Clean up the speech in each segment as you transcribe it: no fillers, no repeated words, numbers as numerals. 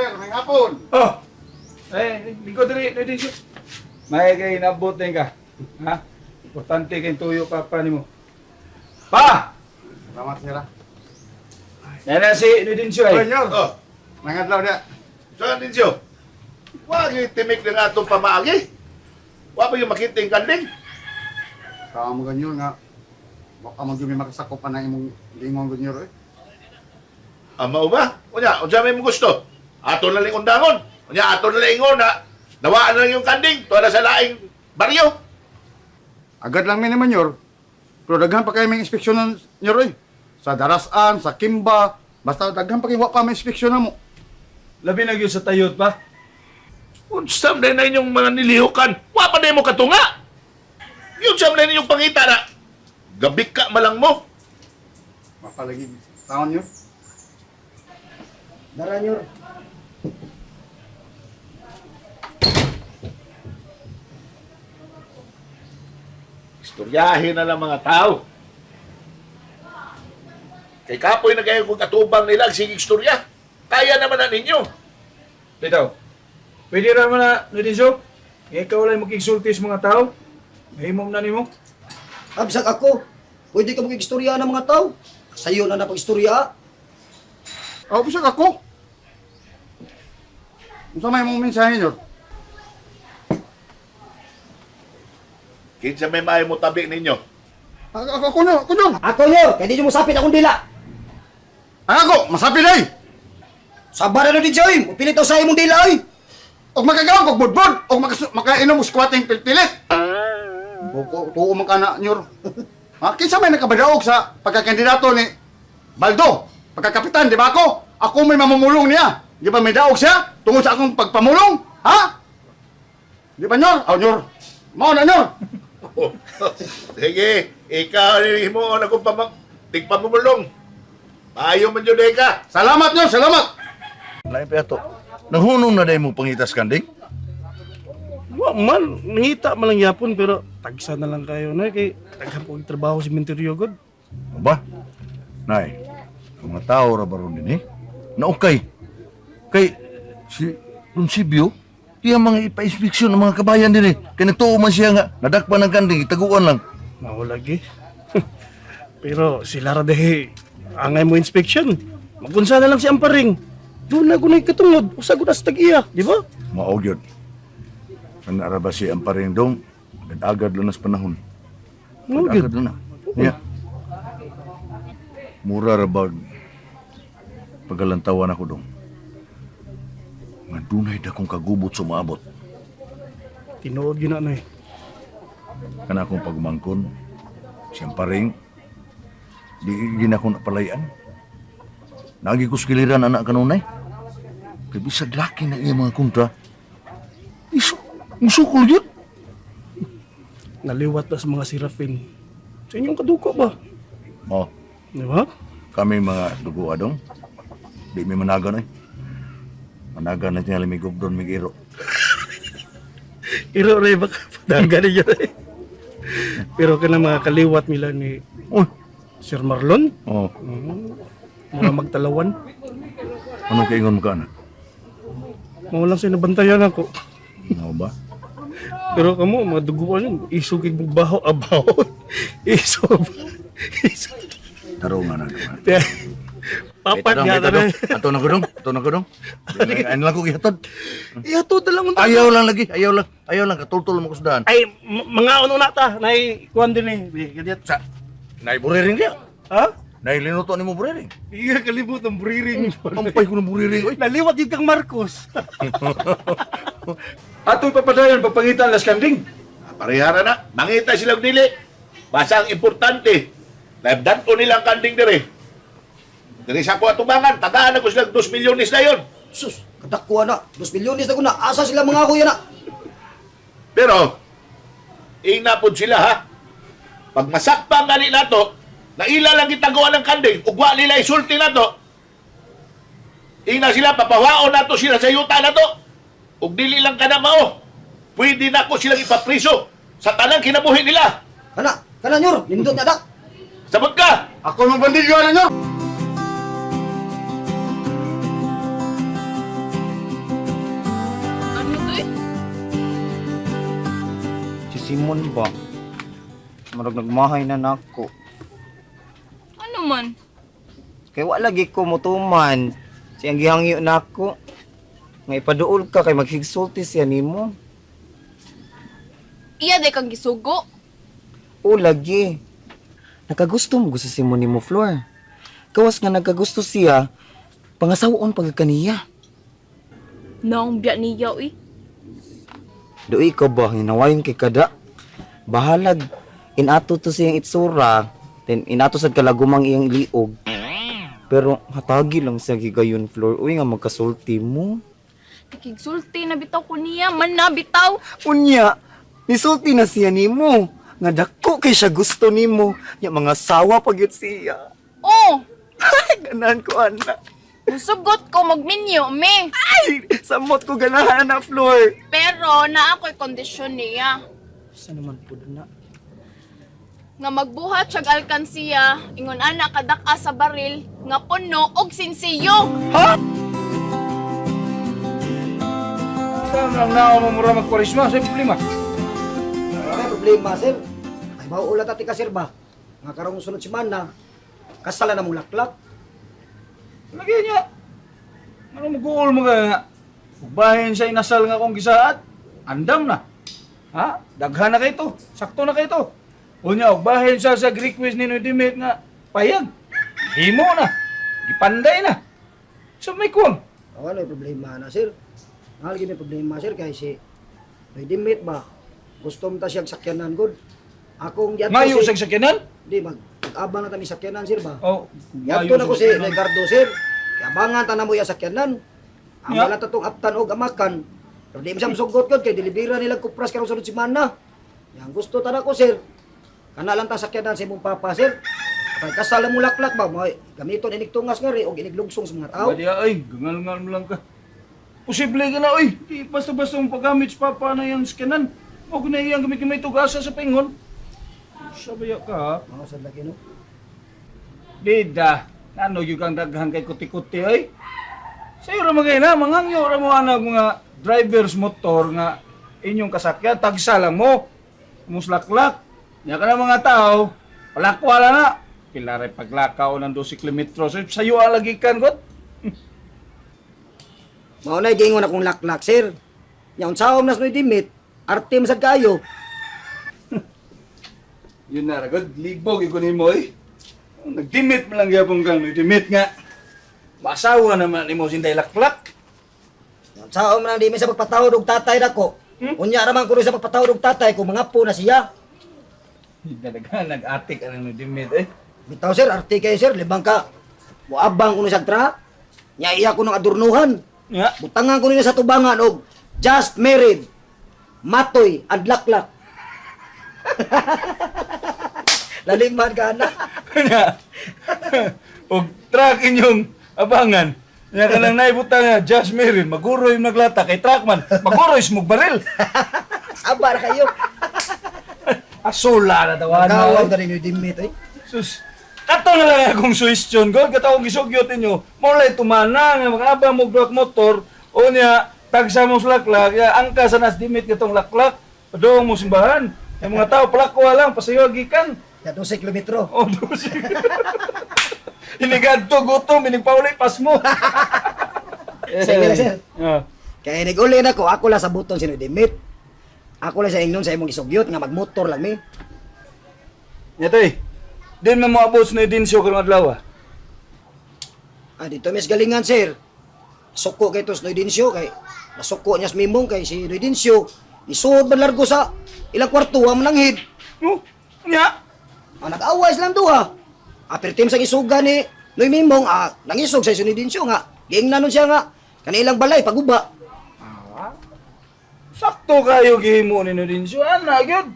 Sir, may hapon. Oh! Eh, lingkod diri, diri diri. May kay nabot din ka. Ha? Importante kay tuyo pa pa nimo. Pa! Salamat, sir. Ah. Nana si Nidincio Oy, ay. Nyor. Oh, Nangadlaw dia. saan din siyo? Wag yung timik na nga itong pamaagi. Wa pa yung makita yung kanding. Sa mo ganyan nga. Baka mo gyud may makasakop pa na imong lingon ganyan eh. Ama ba? Unya, unsa may mo gusto? Ato na lang undangon. Unya, ato na lang ingon na nawaan na lang yung kanding. Tuwa na sa laing baryo. Agad lang mi naman nyor. Pero daghan pa kayo may inspeksyonan nyor eh. Sa Darasan, sa Kimba, basta daghan pa kayo wa pa may inspeksyon na mo. Labi na gyud sa tayot pa. Unsa man na inyong mga nilihukan? Wa pa na mo katunga. Yun sa man inyong pangita na. Gabi ka malang mo. Mapalagi taon nyor. Dara, Nyor. Istoryahin na lang mga tao. Kay kapoy na kayo kung katubang nila, sige istorya. Kaya naman na ninyo. Bitaw. Pwede ra man na Nidincio. Ikaw lang makigsulti sa mga tao. Mahimong na nimo. Absag ako. Pwede ka mag-istorya ng mga tao. Sayo na napag-istorya. Oh, bisag ako. Unsa may imong mensahe nyor? Kinsa may maayo mo tabi ninyo. Ako, ako, ako nyor, ako nyor. Ako, Nyor. Kaya di nyo mosapit akong dila. Ang ako, masabi day. Sabara na din siya, oy. Pilit sa imong dila, oy. Og makagaw kog budbud, og makainom og squatting pilpilit. Buko tuo man kana nyor. Ha, kinsa may nakabadaog sa pagkakandidato ni Baldo, pagkakapitan, di ba ako? Ako may mamumulong niya. Di ba may daog siya tungod sa akong pagpamulong? Ha? Di ba nyor? Aw nyor. Mao na nyor. Sige, ikaw ni mo na kung pamang tigpamumulong. Maayo man yun eh ka. Salamat nyor, salamat. Lain pa ato. Nahunong na dahil mo pangitas kanding? Wa man, nangita man lang yapon pero tagsa na lang kayo na kay daghan po og trabaho sa inventaryo god. Ba? Nay, ang mga tao ra baron din eh. Na okay. Kay si Ronsibio, iya mga ipa-inspeksyon ng mga kabayan din eh. Kay nagtuo man siya nga, nadakpan ng kanding, itaguan lang. Mao lagi. Pero sila ra dahi angay mo inspection. Magunsa na lang si Amparing. Doon na gunay katungod, usa gud as tag-iya, di ba? Maog yun. Kanara ba si Amparing dong? Agad-agad lang nas panahon. Mao gyud. Agad lang na. Yeah. Mura ra bag pagalantawan ako dong. Nga dunay dakong kagubot sumaabot. Tinuod gyud na nay. Kana akong pagumangkon, siyang paring, di gina ko napalayan. Nagi ko skiliran anak kanunay. Kay bisag laki na iya mga kontra. Iso, musukol yun. Naliwat na sa mga Serafin. Sa inyong kaduko ba? Oh, Di ba? kami mga dugo adong, di mi managan eh. Managan na tingali mi gubdon mi giro. Iro rin baka padagan ninyo eh. Pero kana mga kaliwat nila ni Uy, Sir Marlon, oh, mura magtalawan. ano kaingon mo ka anak? Mao lang siya nabantayan ako. Ano ba? Pero kamo, mga duguan yun, isog kay baho, abaw. Isog. Isog. Taro nga na naman. Papat nga na rin. Ato na ko dong, ato na ko dong. Ano lang ko gihatod. Ihatod na lang unta. Ayaw lang lagi, ayaw lang, ayaw lang katultol mo kusdan. Ay, mga ano na ta, nay kuan din eh. Di, Ganyan. Sa nay buriring dia. Ha? Nay linuto nimo buriring. Iya, kalibot ang buriring. Ampay ko ng buriring oy. Naliwat yun kang Marcos. Atoy papadayon pagpangitan las kanding. Parehara na. Mangita sila og dili. Basta ang importante, naibdanto nila ang kanding dire. Dire sa ako atubangan, tagaan ako sila 2 milyones na yon. Sus, kadakwa na. 2 milyones na guna. Asa sila mga kuya na? Pero, inapod sila ha. Pag masakpan gani nato, naila lang gitaguan ng kanding, ugwa nila isulti nato. Ina sila, papawaon nato sila sa yuta nato. Ug dili lang kana mao. Pwede na ko silang ipapriso sa tanang kinabuhi nila. Kana, kana nyor. Nindot na dak. Sabot ka! Ako mong bandilyo na nyor. Simon ba? Murag nagmahay na nako. Ano man? Kay wa lagi ko motuman. Siyang gihangyo nako. Nga ipaduol ka kay magsigsulti siya nimo. Iya day kang gisugo. O lagi. Nakagusto mo gusto si Simon nimo, Flor. Kawas nga nagkagusto siya, pangasawaon pag kaniya. Naong biya niya uy. Doy ka ba, hinawayon kay kada. Bahalag, inato to siyang itsura, then inato sad kalagumang iyang liog. Pero hatagi lang siya gigayon, Flor. Uy nga magkasulti mo. Nakigsulti na bitaw ko niya, man na bitaw. Unya, nisulti na siya nimo. Nga dako kay siya gusto nimo. Nya mga sawa pag yun siya. Oh, Ay, ganahan ko, ana. musugot ko magminyo me. Ay, samot ko ganahan na, Flor. Pero naa ako'y kondisyon niya. Sa naman po na? Nga magbuhat siyag alkansiya, ingon ana kadaka sa baril, nga puno og sinsiyo. Saan lang na mo mura magkarisma? Sa problema. Wala problema, sir. Ay, mauulat ati ka, sir ba? Nga karong sunod semana, kasala na mong laklak. Lagi niya. Ano mag-uul mo ka nga? Ugbahin sa inasal nga akong gisaat. Andam na. Ha? Daghan na kay to. Sakto na kay to. Unya, ugbahin siya sa request ni Nudimit nga payag. Himo na. Gipanday na. So may kuwang. Wala problema na, sir. Mahal may problema, sir, kay si may dimit ba? Gusto mo ta siyang sakyanan, good. Akong yato Ngayo si... sa sakyanan? Di, mag-abang na ta mi sakyanan, sir ba? Oh, Yato na ko si Ricardo, sir. Kaya abangan ta na mo yung sakyanan. Amo Ya. lang ta tong aptan og amakan. Pero di mo siya musugot gud kay delibera nilang kupras karong sunod semana. Yang gusto ta na ko, sir. Kana lang ta sakyanan sa imong papa, sir. Kay kasal mo laklak ba, mo gamiton inig tungas nga ri og inig lugsong sa mga tao. Pwede ay, gangal-ngal mo lang ka. Posible ka na, oy. Di basta-basta mong paggamit sa papa na yung sakyanan. Huwag na iyang gamit-gamit ito sa paingon. Sabaya ka, ha? Mga sad lagi no. Bida, ano yung kang daghan kay kuti-kuti ay? Sa'yo ra magay na, mangangyo ra mo anag mga drivers motor nga inyong kasakyan, tagsa lang mo. Muslaklak. Nya ka na mga tao, palakwala na. Pila ray paglakaw ng 12 kilometro. So, sa'yo alagikan kot. Mao na giingon akong laklak, sir. Nya unsaon nas noy dimit, arte man sad kayo. Yun na, ragod. Libog yung kunin mo eh. Nagdimit mo lang gyapon kang nagdimit nga. Masawa naman ni mo sinday laklak. Nya unsaon man ang dimit sa pagpatawod og tatay nako. Unya ra man kuno sa pagpatawod og tatay kung mga po na siya. Talaga, nag-atik ang nagdimit eh. Bitaw sir, arte kayo sir, libang ka. Muabang kuno sa tra. Nya iya ko ng adurnuhan. Nga. Butangan ko nila sa tubangan og just married. Matoy and laklak. Laliman ka na. Kanya, og truck inyong abangan. Nya ka lang naibutang nga, just married, maguroy yung naglata kay truckman, maguroy smog baril. Aba na kayo. Asula na tawanan. Kawag na rin yung dimit eh. Sus, kato na lang akong suwestyon ko, kato akong gisugyot ninyo, mulay tumana nga makabang mo truck motor, o niya, tagsa mo sa laklak, ya, angka sa nas dimit katong laklak, padung mo simbahan. Yung mga tao, palakwa lang, pasayo gikan. Ya 12 kilometro. Oh, dosi. Inigadto, gutom, inigpauli, pas mo. Sige lang, sir. Ah. Kaya nag-uli na ko, ako lang sa buton sino dimit. Ako lang sa ingnon sa imong gisugyot nga magmotor lang mi. Nyatoy, din mo moabot sa Nidensyo karong adlaw ah. Ah, dito mis galingan sir. Suko kay tos Noidensyo kay nasuko niya sa mimong kay si Noidensyo. Isuod man largo sa ilang kwarto wa man langhid. Oh, nya. Ah, nag-away silang duha. Ah, pero team sa isuga ni Noy Mimong, ah, nangisog sa Noidensyo nga. Giingnan nun siya nga kanilang balay paguba. Sakto kayo gihimo ni Nidensyo. Ana gyud.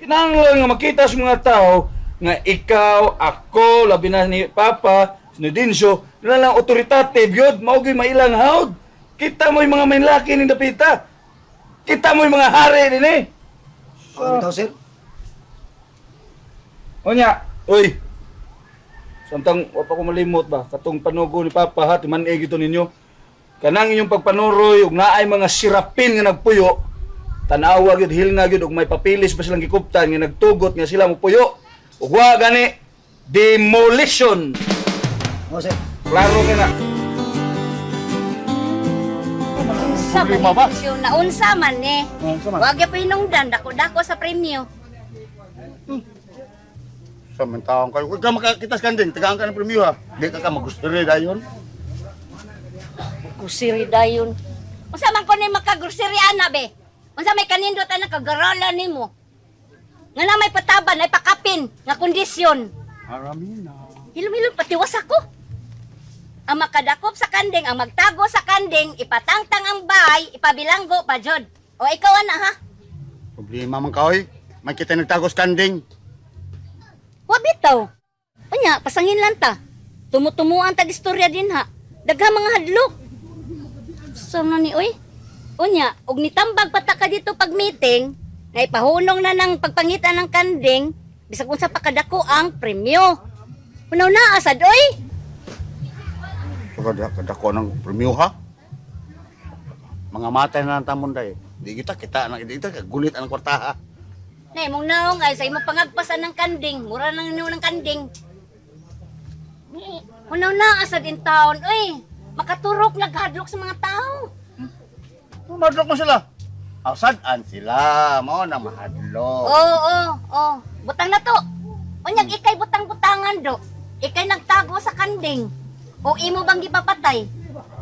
Kinahanglan nga makita sa mga tao nga ikaw, ako, labi na ni Papa, si Nidensyo, na lang authoritative gyud, mao gyud mailang hawd. Kita mo yung mga manlaki ni dapita. Kita mo yung mga hari dinhi. Ah, ano daw, sir? Onya, oy. Samtang wa pa ko malimot ba katong panugo ni Papa ha timan-ig ito ninyo. Kanang inyong pagpanuroy ug naay mga sirapin nga nagpuyo, Tanawa gyud hilnga gyud og may papilis pa silang gikuptan nga nagtugot nga sila mopuyo. Ug wa gani demolition. O sir. Klaro kay na. Unsa man ni presyo na unsa man ni. Wa gyud pinungdan dako-dako sa premyo. Sa man taong kayo. Huwag ka makakita sa kanding, tagaan ka ng premyo ha. Di ka ka magustiri dayon. Grocery dayon. Unsa man ko ni makagrocery ana be? Unsa may kanindot ana kagarola nimo? Nga na may pataban ay pakapin nga kondisyon. Aramina. Hilom-hilom patiwas ako. Ang makadakop sa kanding, ang magtago sa kanding, ipatangtang ang bahay, ipabilanggo pa jud. O ikaw ana ha? Problema man ka oy. May kita nagtagos kanding. Wa bitaw. Unya, pasangin lang ta. Tumutumuan tag istorya din ha. Dagha mga hadlok. Sama ni oy. Unya, og nitambag pa ta ka dito pag meeting, na ipahunong na ng pagpangita ng kanding, bisag unsa pa kadako ang premyo. Unaw na asad oy. So kadako ng premyo ha. Mga matay na lang tamon day. Di kita kita na di kita kagulit ang kwarta ha. Na imong naong ay sa imong pangagpasan ng kanding, mura nang nyo ng kanding. Unaw na asad in town oy. Makaturok naghadlok sa mga tao. Madlok mo sila. Awsad-an sila. Mao na mahadlok. Oo, oo, oo. Butang na to. Unyag ikay butang-butangan do. Ikay nagtago sa kanding. O imo bang gipapatay?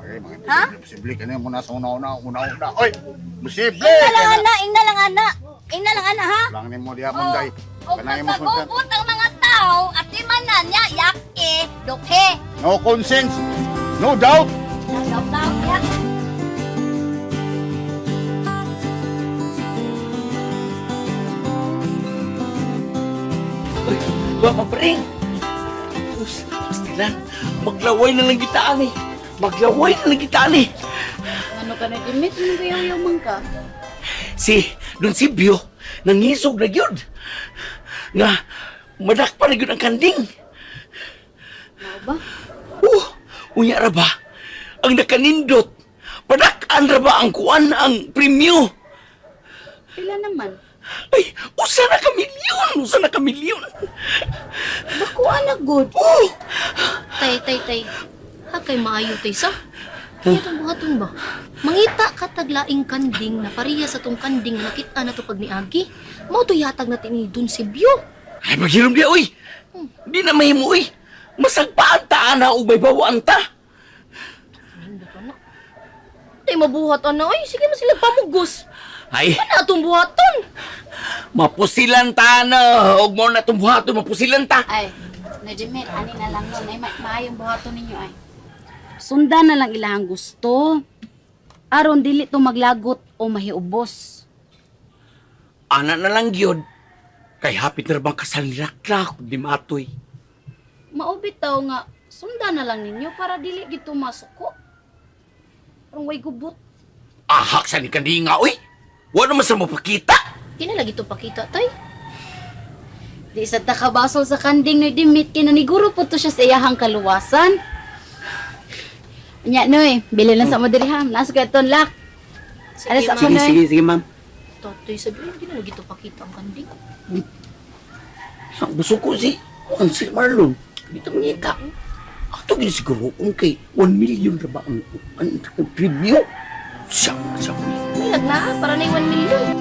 Ay, mga Ha? posible kani mo na sa una-una, una-una. Oy, posible. Ingna lang ana, ingna lang ana. Ingna lang ana ha. Lang nimo diha mon day. O Kanang imo sundan. pagkagubot ang mga tao at di man na niya yake, dukhe. No consent. No doubt. Nagaw-daw ya. Uy, wa pa rin. Sus, pastilan. Maglaway na lang kita, ani. Maglaway na lang kita, ani. Ano ka na, Dimit? Ano ba man ka? Si Don Sibyo, nangisog na gyud. Nga, madakpa na gyud ang kanding. Mao ba? Unya ra ba? Ang nakanindot. Padak-an ra ba ang kuan ang premyo? Pila naman? Ay, usa na ka milyon! Usa na ka milyon! Bako anak good. Oh! Tay, tay, tay. Hakay maayo tay sa. Kaya itong buhaton ba? Mangita ka taglaing kanding na pareha sa tong kanding na nakita na to pag niagi. Mao to yatag natin ni Don Sibyo. Ay, maghilom diya, uy! Di na mahimo, uy! Masagpaan ta, ana, ug may bawaan ta! Nindot ana. Tay mabuhat ana oy, sige man sila pamugos. Ay, Ano atong buhaton? mapusilan ta na! Huwag mo na itong buhaton, mapusilan ta! Ay, Najimit, ani na lang nun. Ay, maayong buhaton ninyo ay. Sundan na lang ilahang gusto. Aron dili to maglagot o mahiubos. Ana na lang yun. Kay hapit na bang kasal ni Raklak, di matoy. Maubitaw nga, sundan na lang ninyo para dili gito masuko. Aron way gubot. Ahak sa ni kandinga, uy! Wala naman sa mapakita! Di na lagi to pakita tay. Di sa takabasol sa kanding noy dimit kay naniguro po to siya sa iyahang kaluwasan. Nya noy, bili lang sa mo diri ha. Nasa ka ton lak. Sige, Alas ma'am. ako noy. sige, ma'am. Tatay sabi, di na lagi to pakita ang kanding. Ang gusto ko si, ang si Marlon. Dito mangita. Ato gini siguro kung kay 1 million ra ba ang preview? Siya, siya. May na para na 1 million.